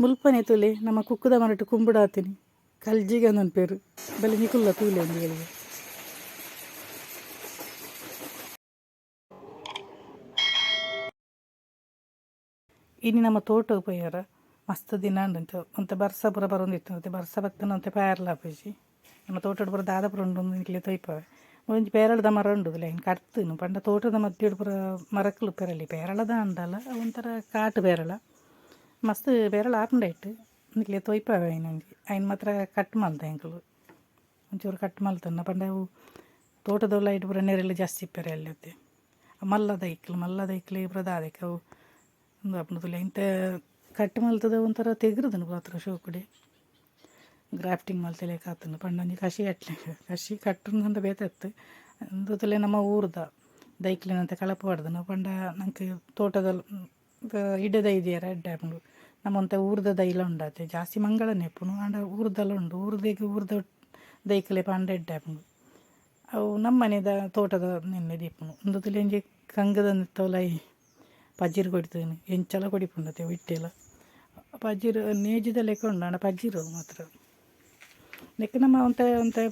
ಮುಲ್ಪನೆ ತೂಲೆ ನಮ್ಮ ಕುಕ್ಕುದ ಮರಟ್ ಕುಂಬುಡಾತಿನಿ ಕಲ್ಜಿಗ ಪೇರು ಬಲೆ ನಿಕುಲ್ಲ ತೂಲೆ ಒಂಜಿ ಗಳಿಗೆ. ಇನಿ ನಮ್ಮ ತೋಟಗ್ ಪೋಯೆರ ಮಸ್ತ್ ದಿನ ಉಂಡು ಒಂತೆ ಬರ್ಸ ಪೂರ ಬರೊಂದಿತ್ತು ಒಂತೆ ಬರ್ಸ ಬತ್ತುಂಡ ಒಂತೆ ಪೋಯೆರ್ಲ ಆಪುಜಿ. ನಮ್ಮ ತೋಟಡ್ ಪೂರ ದಾದ ಪೂರ ಉಂಡು ನಿಕ್ಲೆ ತೋಯಿಪವೆ. ಒಂಜಿ ಪೇರಳದ ಮರ ಉಂಡು ಐನ್ ಕಡ್ತುನು ಪಂಡ ತೋಟದ ಮಧ್ಯಡ್ ಪೂರ ಮರಕುಲು ಪೆರಲಿ ಪೇರಳದ ಅಂಡಲ ಒಂಥರ ಕಾಟ್ ಪೇರಳ ಮಸ್ತ್ ಪೇರಳ ಆಪುಂಡು ಐಟ್ ನಿಕ್ಲೆ ತೋಯಿಪವೆ ಐನ್ ಒಂಜಿ ಐನ್ ಮಾತ್ರ ಕಟ್ ಮಲ್ತ ಎಂಕುಲು ಒಂಚೂರು ಕಟ್ ಮಲ್ತುಂಡ ಪಂಡ ಅವು ತೋಟದ ಉಲಾಯಿಡ್ ಪೂರ ನೆರೆಲ್ ಜಾಸ್ತಿ ಇಪ್ಪೆರೆ ಅಲ್ಲತೆ. ಮಲ್ಲ ದೈಕ್ಲು ಮಲ್ಲ ದೈಕ್ಲು ಪೂರ ದಾದೆಕ್ ಅವು ಉಂದು ಆಪುಂಡು ತೂಲೆ ಇಂತೆ ಕಟ್ ಮಲ್ತುದು ಒಂಥರ ತೆಗ್ರುದುಂಡು ಮಾತ್ರ ಶೋಕುಡೆ ಗ್ರಾಫ್ಟಿಂಗ್ ಮಲ್ತಿಲೆಕ ಆತುಂಡು ಪಂಡ ಒಂಜಿ ಕಸಿ ಕಟ್ಲೆ ಕಸಿ ಕಟ್ಟುನು ಬೇತೆ ಅತ್ತ್. ಉಂದು ತೂಲೆ ನಮ್ಮ ಊರುದ ದೈಕ್ಲೆನ್ ಒಂತೆ ಕಳಪು ಪಾಡ್ದನ ಪಂಡ ನಂಕ್ ತೋಟದ ಇಡೆ ದೈ ದೀಯೆರೆ ಎಡ್ಡೆ ಆಪುಂಡು. ನಮ್ಮ ಒಂತೆ ಊರುದ ದೈಲ ಉಂಡಾತೆ ಜಾಸ್ತಿ ಮಂಗಳನೆ ಇಪ್ಪುನು ಆಂಡ ಊರುದಲ ಉಂಡು ಊರುದೆಗ್ ಊರುದ ದೈಕ್ಲೆ ಪಾಂಡ ಎಡ್ಡೆ ಆಪುಂಡು. ಅವು ನಮ್ಮನೆದ ತೋಟದ ನೆನ್ನೆ ದೀಪುನು. ಉಂದು ತೂಲೆ ಒಂಜಿ ಕಂಗ್ದ ನೆತ್ತ ಉಲಾಯಿ ಪಜಿರ್ ಕೊಡಿತುನು ಎಂಚಲ ಕೊಡಿಪುಂಡು ಅತೆ ಇಟ್ಟೆಲ ಪಜಿರ್ ನೇಜಿದ ಲೆಕ ಉಂಡು ಆಂಡ ಪಜಿರ್ ಅವು ಮಾತ್ರ. ನೆಕ್ಕ್ ನಮ ಒಂತೆ ಒಂತೆ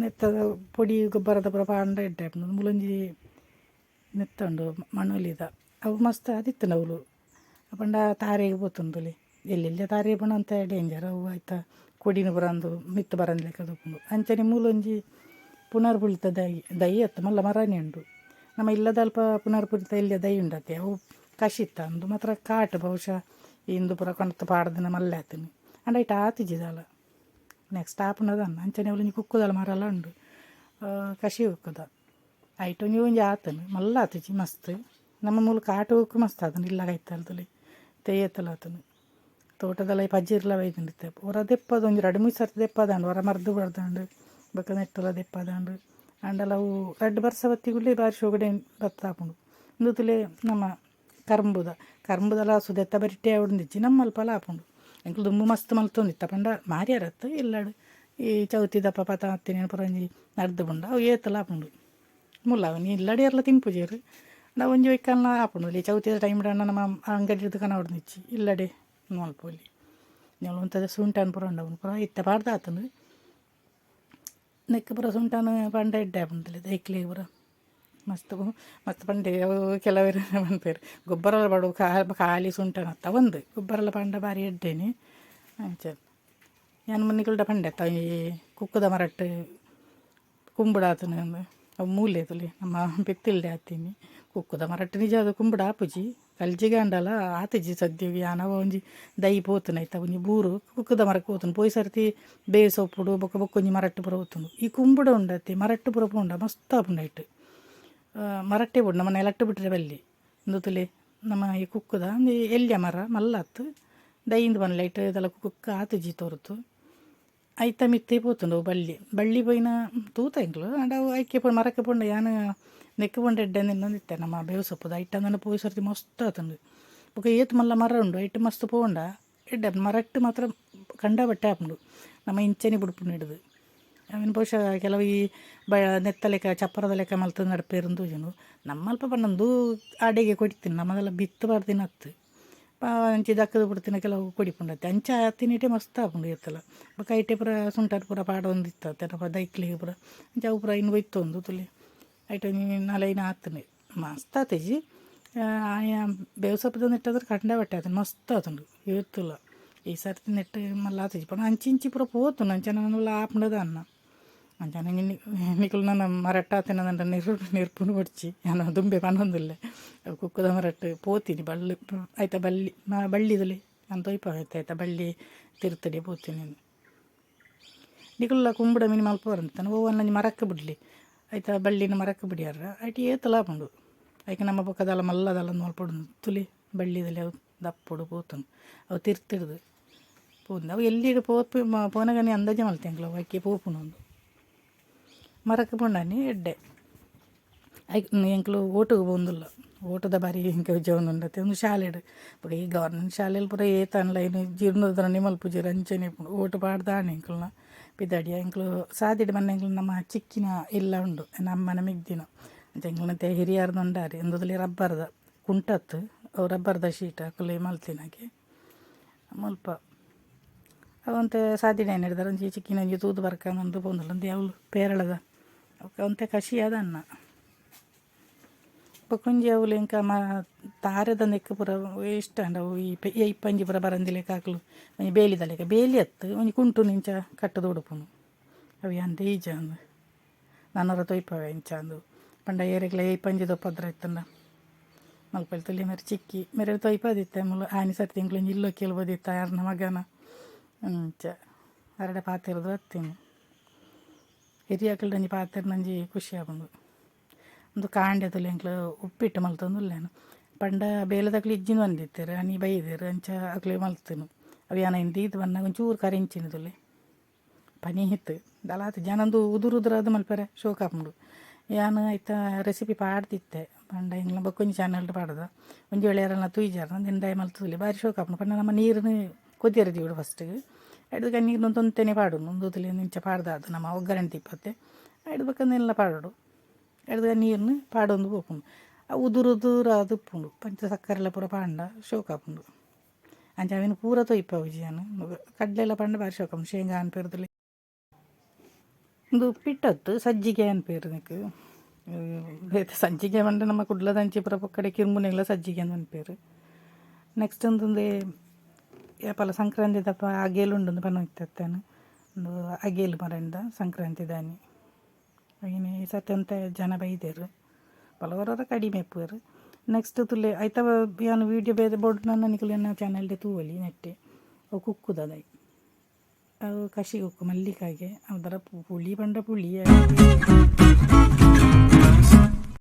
ನೆತ್ತದ ಪೊಡಿ ಗೊಬ್ಬರದ ಪೂರ ಪಾಡ್ಂಡ ಎಡ್ಡೆ ಆಪುಂಡು. ಮೂಲೊಂಜಿ ನೆತ್ತ ಉಂಡು ಮಣೊಲಿದ ಅವು ಮಸ್ತ್ ಆದಿತ್ತುಂಡು ಅವ್ಲು ಪಂಡ ತಾರೆಗ್ ಪೋತುಂಡು ತೂಲೆ ಎಲ್ಲೆಲ್ಲ್ಯ ತಾರೆ ಪಂಡ ಒಂತೆ ಡೇಂಜರ್ ಅವು ಐತ ಕೊಡಿನ್ ಪೂರ ಅಂದು ಮಿತ್ತ್ ಬರಂದಿಲೆಕ ತೂಪುಂಡು. ಅಂಚನೆ ಮೂಲೊಂಜಿ ಪುನರ್ ಪುಳಿತ ದೈ ದೈ ಅತ್ತ್ ಮಲ್ಲ ಮರನೇ ಉಂಡು. ನಮ್ಮ ಇಲ್ಲದಲ್ಪ ಪುನರ್ ಪುಳಿತ ಎಲ್ಯ ದೈ ಉಂಡತೆ ಅವು ಕಸಿತ ಉಂದು ಮಾತ್ರ ಕಾಟ್ ಬಹುಶಃ ಇಂದು ಪೂರ ಕೊನತ್ ಪಾಡ್ದಿನ ಮಲ್ಲೆ ಆತುಂಡು ಆಂಡ ಐಟ್ ಆತಿಜಿ ದಾಲ ನೆಕ್ಸ್ಟ್ ಆಪುಂಡ ದಾನ್ನ. ಅಂಚನೆ ಅವ್ಲೊಂಜಿ ಕುಕ್ಕುದಲ ಮರಲ ಉಂಡು ಕಸಿ ಕುಕ್ಕುದ ಐಟ್ ಒಂಜಿ ಒಂಜಿ ಆತುಂಡು ಮಲ್ಲ ಆತುಜಿ ಮಸ್ತ್. ನಮ್ಮ ಮೂಲು ಕಾಟ್ ಕುಕ್ಕು ಮಸ್ತ್ ಆತುಂಡು ಇಲ್ಲ ಕೈತಲ್ ತೂಲೆ ತೇಯತ್ತಲ ಆತುಂಡು. ತೋಟದಲ ಪಜಿರ್ಲ ಬೈದುಂಡು ಇತ್ತೆ ಪೂರ ದೆಪ್ಪದ ಒಂಜಿ ರಡ್ಡ್ ಮೂಜಿ ಸರ್ತಿ ದೆಪ್ಪದಾಂಡ್ ಒರ ಮರ್ದ್ ಪಾಡ್ದಾಂಡ್ ಬೊಕ ನೆಟ್ಟುಲ ದೆಪ್ಪದಾಂಡ್. ಆಂಡಲ ಅವು ರಡ್ಡ್ ಬರ್ಸ ಬತ್ತಿ ಕೂಡ್ಲೆ ಬಾರಿ ಶೋಕುಡೆ ಬತ್ತ್ ಆಪುಂಡು. ಉಂದು ತೂಲೆ ನಮ್ಮ ಕರ್ಂಬುದ ಕರ್ಂಬುದಲ ಸುದೆತ್ತ ಬರಿಟೇ ಆವೊಡುಂದಿಜ್ಜಿ ನಮ್ಮಲ್ಪಲ ಆಪುಂಡು. ಎಂಕುಲು ದುಂಬು ಮಸ್ತ್ ಮಲ್ತೊಂದಿತ್ತ ಪಂಡ ಮಾರಿಯರತ್ತ್ ಇಲ್ಲಡ್ ಈ ಚೌತಿದಪ್ಪ ಪತ ಆತಿನ ಪೂರ ಒಂಜಿ ನಡ್ದು ಪುಂಡ ಅವು ಏತಲ ಆಪುಂಡು. ಮುಲ್ಲ ಒಂಜಿ ಇಲ್ಲಡ್ ಏರ್ಲ ತಿನ್ಪುಜೆರ್ ಆಂಡ ಒಂಜಿ ಒಯ್ಕಲ್ನ ಆಪುಂಡು. ಈ ಚೌತಿದ ಟೈಮ್ ಆಂಡ ನಮ ಅಂಗಡಿರ್ದ್ ಕನವೊಡುಂದಿಜ್ಜಿ ಇಲ್ಲಡೆ ಮಲ್ಪೊಲಿ. ಉಂತದ ಸುಂಟನ್ ಪೂರ ಉಂಡು ಅವು ಪೂರ ಇತ್ತೆ ಪಾಡ್ದ್ ಆತುಂಡು. ನೆಕ್ಕ್ ಪೂರ ಸುಂಟನ್ ಪಂಡ ಎಡ್ಡೆ ಆಪುಂಡು ದೈಕ್ಲೆಗ್ ಪೂರ ಮಸ್ತ್ ಮಸ್ತ್ ಪಂಡೆ ಅವು ಕೆಲವೆರ್ ಪನ್ಪೆರ್ ಗೊಬ್ಬರಲ ಪಾಡು ಖಾಲಿ ಸುಂಟನ್ ಅತ್ತ ಒಂದ್ ಗೊಬ್ಬರಲ ಪಾಂಡ ಬಾರಿ ಎಡ್ಡೆನೆ. ಅಂಚ ಯಾನ್ ನಿಕಲ್ಡ ಪಂಡೆ ಅತ್ತ ಈ ಕುಕ್ಕುದ ಮರಟ್ ಕುಂಬುಡಾತುಂಡು ಅವು ಮೂಲೆ ತೂಲೆ ನಮ್ಮ ಬಿತ್ತಿಲ್ಡೆ ಆತಿನಿ. ಕುಕ್ಕುದ ಮರಟ್ ನಿಜವಾದ್ ಕುಂಬುಡ ಆಪುಜಿ ಕಲ್ಜಿಗ ಆಂಡಲ ಆತಿಜಿ ಸದ್ಯಗ್ ಯಾನ್ ಅವು ಒಂಜಿ ದೈ ಪೋತುಂಡು ಐತ ಒಂಜಿ ಬೂರು ಕುಕ್ಕುದ ಮರಕ್ ಪೋತುಂಡು. ಪೋಯಿ ಸರ್ತಿ ಬೇಸೊಪ್ಪುಡು ಬೊಕ ಬೊಕೊಂಜಿ ಮರಟ್ ಪೂರ ಪೋತುಂಡು. ಈ ಕುಂಬುಡ ಉಂಡತೆ ಮರಟ್ ಪೂರ ಪೋಂಡ ಮಸ್ತ್ ಆಪುಂಡು ಐಟ್ ಮರಟ್ಟೆ ಬೋಡು ನಮ್ಮ ನೆಲಟ್ಟ್ ಬುಡ್ರೆ ಬಲ್ಲಿ. ಉಂದು ತೂಲೆ ನಮ್ಮ ಈ ಕುಕ್ಕುದ ಒಂಜಿ ಎಲ್ಯ ಮರ ಮಲ್ಲ ಅತ್ತ್ ದೈಂದ್ ಪನ್ಲೆ ಐಟ್ ದಾಲ ಕುಕ್ಕು ಆತಿಜಿ ತೋರ್ತು ಐತ ಮಿತ್ತೇ ಪೋತುಂಡು ಬಳ್ಳಿ ಬಳ್ಳಿ ಪೋಯಿನ ತೂತ ಎಂಕುಲು ಆಂಡ ಅವು ಐಕೆ ಮರಕ್ಕೆ ಪೋಂಡ ಯಾನ್ ನೆಕ್ಕ್ ಪೋಂಡ ಎಡ್ಡೆ ಎನ್ನೊಂದಿತ್ತೆ ನಮ್ಮ ಬೇವು ಸೊಪ್ಪುದ ಐಟ್ ಅಂದನ ಪೋಯಿ ಸರ್ತಿ ಮಸ್ತ್ ಆತುಂಡು. ಬೊಕ ಏತ್ ಮಲ್ಲ ಮರ ಉಂಡು ಐಟ್ ಮಸ್ತ್ ಪೋಂಡ ಎಡ್ಡೆ ಆಪುಂಡು ಮರಟ್ಟ್ ಮಾತ್ರ ಕಂಡಬಟ್ಟೆ ಆಪುಂಡು. ನಮ ಇಂಚನೆ ಬುಡ್ಪುಂಡು ಹಿಡ್ದು ಅವೆನ್ ಬಹುಶಃ ಕೆಲವು ಈ ಬ ನೆತ್ತ ಲೆಕ್ಕ ಚಪ್ಪರದ ಲೆಕ್ಕ ಮಲ್ತ್ ನಡ್ಪೆರ್ ತೋಜುಂಡು. ನಮ್ಮಲ್ಪ ಪಂಡ ಉಂದು ಅಡೆಗೆ ಕೊಡಿತಿನಿ ನಮ್ಮದೆಲ್ಲ ಬಿತ್ತ್ ಪಾಡ್ದಿನ ಅತ್ತ್ ಅಂಚಿ ದಕ್ಕುದು ಬುಡ್ತಿನ ಕೆಲವು ಕೊಡಿಪುಂಡತ್ತೆ ಅಂಚ ಆತಿನಿಟೆ ಮಸ್ತ್ ಆಪುಂಡು ಏತಲ. ಬೊಕ ಐಟೆ ಪೂರ ಸುಂಟರ್ ಪೂರ ಪಾಡೊಂದಿತ್ತ ಅತ್ತೆ ದೈಕ್ಲೆಗ್ ಪೂರ ಅಂಚ ಅವು ಪೂರ ಐನ್ ಒಯ್ತೊಂದು ತೂಲೆ ಐಟ್ ಒಂಜಿ ನಾಲೈನ್ ಆತ್ಂಡ್ ಮಸ್ತ್ ಆತಿಜಿ. ಬೇವು ಸೊಪ್ಪುದ ನೆಟ್ಟಾದ್ರೆ ಕಂಡಬಟ್ಟೆ ಆತುಂಡು ಮಸ್ತ್ ಆತುಂಡು ಏತುಲ. ಈ ಸರ್ತಿ ನೆಟ್ಟ್ ಮಲ್ಲ ಆತಿಜಿ ಪಂಡ ಅಂಚಿ ಇಂಚಿ ಪೂರ ಪೋತುಂಡು ಅಂಚ ನನಲ ಆಪುಂಡ ದಾನ್ನ. ಅಂಚನೆ ನಿಕುಲು ನನ ಮರಟ್ಟ್ ಆತಿನದಂಡ ನಿರ್ಪುನು ಬೊಡ್ಚಿ ಯಾನ್ ದುಂಬೆ ಪನೊಂದುಲ್ಲೆ ಕುಕ್ಕುದ ಮರಟ್ಟ್ ಪೋತಿನಿ ಬಳ್ಳಿ ಐತ ಬಳ್ಳಿ ಬಳ್ಳಿ ತೂಲೆ ಯಾನ್ ತೋಯಿಪಾವೆ ಐತ ಬಳ್ಳಿ ತಿರ್ತುಡೆ ಪೋತಿನಿ. ನಿಕುಲ್ಲ ಕುಂಬುಡ ಮಿನಿ ಮಲ್ಪುವರಂತ ಒವ್ವನ್ನ ಒಂಜಿ ಮರಕ್ಕ್ ಬುಡ್ಲಿ ಐತ ಬಳ್ಳಿನ್ ಮರಕ್ಕ್ ಬುಡಿಯರ ಐಟ್ ಏತಲ ಆಪುಂಡು. ಐಕ್ ನಮ್ಮ ಬೊಕ ದಾಲ ಮಲ್ಲ ದಾಲ ಮಲ್ಪೊಡು ತೂಲೆ ಬಳ್ಳಿದಲೆ ಅವು ದಪ್ಪೊಡು ಪೋತುಂಡು ಅವು ತಿರ್ತಿಡ್ದು ಪೋಂದು ಅವು ಎಲ್ಲಿಡ್ ಪೋಪಿ ಪೋನಗನೆ ಅಂದಾಜೆ ಮಲ್ತೆ ಎಂಕುಲು ಅವು ಐಕೆ ಪೋಪುಂಡು ಮರಕ್ ಪೋಂಡಾನಿ ಎಡ್ಡೆ ಐಕ್ ಎಂಕುಲು ಓಟುಗು ಪೋವೊಂದುಲ್ಲ ಓಟುದ ಬಾರಿ ಎಂಕ್ ಉಂಡತೆ ಉಂದು ಶಾಲೆಡ್ ಬೊಕ ಈ ಗವರ್ಮೆಂಟ್ ಶಾಲೆಲ್ ಪೂರ ಏತ್ ಆನ್ಲೈನ್ ಜೀರ್ಣೋದ್ಧಾರ ಮಲ್ಪುಜೆರ್ ಅಂಚನೆ ಇಪ್ಪುಂಡು ಓಟು ಪಾಡ್ದಾಂಡ್ ಎಂಕಲ್ನ ಪಿದಾಡಿಯ ಎಂಕುಲು ಸಾದಿಡ್ ಮನ್ನ ಎಂಕುಲು ನಮ್ಮ ಚಿಕ್ಕಿನ ಇಲ್ಲ ಉಂಡು ಎನ್ನ ಅಮ್ಮನ ಮೆಗ್ದಿನ ಅಂಚ ಎಂಕಲ್ನ ಹಿರಿಯಾರ್ನ ಉಂಡಾರಿ ಉಂದುದಲ್ಲಿ ರಬ್ಬರ್ದ ಕುಂಟತ್ತು ಅವು ರಬ್ಬರ್ದ ಶೀಟ್ ಅಕುಲು ಮಲ್ತಿನಕ್ಕೆ. ಮುಲ್ಪ ಅವಂತೆ ಸಾದಿಡೆ ಏನಿಡ್ದಾರ ಒಂಜಿ ಚಿಕ್ಕಿನ ಒಂಜಿ ತೂದು ಬರ್ಕಂದು ಪೋಂದುಲ್ಲ. ಒಂಜಿ ಅವ್ಲು ಪೇರಳದ ಬೊಕ ಒಂತೆ ಕಷಿ ಆದನ್ನ. ಬೊಕೊಂಜಿ ಅವ್ಲು ಎಂಕ ಮ ತಾರೆದ ನೆಕ್ಕ್ ಪೂರ ಇಷ್ಟ ಆಂಡ್. ಅವು ಈ ಏಯ್ಪಂಜಿ ಪೂರ ಬರಂದಿಲೆಕ ಅಕ್ಲು ಒಂಜಿ ಬೇಲಿದ ಲೆಕ, ಬೇಲಿ ಅತ್ತ್, ಒಂಜಿ ಕುಂಟುನು ಇಂಚ ಕಟ್ಟುದು ಉಡುಪುನು. ಅವು ಯಾನ್ ದೀಜ ಅಂದ್ ನನೊರ ತೊಯ್ಪವೆ ಇಂಚ ಅಂದು ಪಂಡ ಏರೆಗ್ಲ ಏಯ್ಪಂಜಿದ ಉಪದ್ರ ಇತ್ತುಂಡ ಮಲ್ಪಲೆ. ತುಲಿ ಮೇರ್ ಚಿಕ್ಕಿ ಮೇರೆ ತೊಯ್ಪದಿತ್ತೆ. ಮೂಲು ಆನಿ ಸರ್ತಿ ಎಂಕ್ಲು ಒಂಜಿ ಇಲ್ಲೊಕ್ಕೆಲ್ ಪೋದಿತ್ತ ಯಾರ್ನ ಮಗನ ಅಂಚ ಅರೆಡ ಪಾತೆರ್ದ್ ಬತ್ತೀನಿ. ಹಿರಿಯಕ್ಲ್ಡ ಒಂಜಿ ಪಾತೆರ್ನ ಒಂಜಿ ಖುಷಿ ಆಪುಂಡು. ಉಂದು ಕಾಂಡೆ ತುಲೆ ಎಂಕ್ಲು ಉಪ್ಪಿಟ್ಟು ಮಲ್ತೊಂದುಲ್ಲೆನ್. ಪಂಡ ಬೇಲೆದಕ್ಲು ಇಜ್ಜಿಂದ್ ಬಂದಿತ್ತೆರ್, ಆನಿ ಬೈದೆರ್, ಅಂಚ ಅಕ್ಲೆ ಮಲ್ತುನು. ಅವು ಯಾನ್ ಐನ್ ದೀದ್ ಬನ್ನಗ ಒಂಚೂರು ಕರಿಂಚಿನ ತುಲೆ ಪನೀತ್ ದಾಲಾತ್ ಜನಂದು ಉದುರು ಉದುರಾದ್ ಮಲ್ಪೆರೆ ಶೋಕ್ ಆಪುಂಡು. ಯಾನ್ ಐತ ರೆಸಿಪಿ ಪಾಡ್ದಿತ್ತೆ. ಪಂಡ ಎಂಕ್ಲ ಬೊಕ್ಕೊಂಜಿ ಚಾನಲ್ಡ್ ಪಾಡ್ದ. ಒಂಜಿ ವೇಳೆ ಯಾರೆಲ್ಲ ತೂಯಿಜಾರ ದಾಯೆ ಮಲ್ತುದುಲ್ಲೆ, ಬಾರಿ ಶೋಕ್ ಆಪುಂಡು. ಪಂಡ ನಮ್ಮ ನೀರುನು ಕೊದಿಯರೆ ದೀವೊಡು ಫಸ್ಟ್. ಐಡ್ದ್ ನೀರ್ನ್ ಒಂತೊಂತೆನೆ ಪಾಡುನು. ಉಂದು ಇಂಚ ಪಾಡ್ದಾದ್ ನಮ್ಮ ಒಗ್ಗರಣೆ ದೀಪತ್ತೆ. ಐಡ್ದ್ ಬೊಕ್ಕ ನೆಲ್ಲ ಪಾಡೊಡು. ಐಡ್ದ್ ನೀರ್ನ್ ಪಾಡೊಂದು ಪೋಪುಂಡು. ಅವು ಉದುರು ಉದುರಾದ್ ಉಪ್ಪುಂಡು. ಪಂಚ ಸಕ್ಕರೆಲ ಪೂರ ಪಾಂಡ ಶೋಕ್ ಆಪುಂಡು. ಅಂಚ ಅವೆನ್ ಪೂರ ತೊಯ್ಪಾವುಜಿ ಯಾನ್. ಕಡಲೆಲ ಪಂಡ ಬಾರಿ ಶೋಕ್ ಆಪುಂಡು. ಶೇಂಗಾ ಅನ್ಪೆರ್ದಲೆ ಉಂದು ಉಪ್ಪಿಟ್ಟತ್ತು, ಸಜ್ಜಿಗೆ ಅನ್ಪೇರು ನೆಕ್ ಬೇತೆ. ಸಜ್ಜಿಗೆ ಪಂಡ ನಮ್ಮ ಕುಡ್ಲದಂಚಿ ಪೂರ ಪೊಕ್ಕಡೆ ಕಿರ್ಮುನೆಗ್ಲ ಸಜ್ಜಿಗೆ ಅಂದ್ ಪನ್ಪೆರ್. ನೆಕ್ಸ್ಟ್ ಉಂದೊಂದು ಏಪಲ ಸಂಕ್ರಾಂತಿದಪ್ಪ ಅಗೇಲ್ ಉಂಡು ಪನೊಂದಿತ್ತೆನ್. ಉಂದು ಅಗೇಲ್ ಮರಂದ ಸಂಕ್ರಾಂತಿದಾನಿ. ಇನಿ ಈ ಸರ್ತಿ ಒಂತೆ ಜನ ಬೈದೆರ್, ಪಲವರ ಕಡಿಮೆ ಇಪ್ಪುವೆರ್. ನೆಕ್ಸ್ಟ್ ತುಲೆ ಐತ ಯಾನ್ ವೀಡಿಯೋ ಬೇತೆ ಬೋಡು ನನ್ನ ನಿಕುಲು ಚಾನಲ್ಡ್ ತೂವೊಲಿ ನೆಟ್ಟೆ. ಅವು ಕುಕ್ಕುದದೈ, ಅವು ಕಸಿ ಕುಕ್ಕು ಮಲ್ಲಿಕಾಗೆ. ಅದರ ಪುಳಿ ಪಂಡ ಪುಳಿ.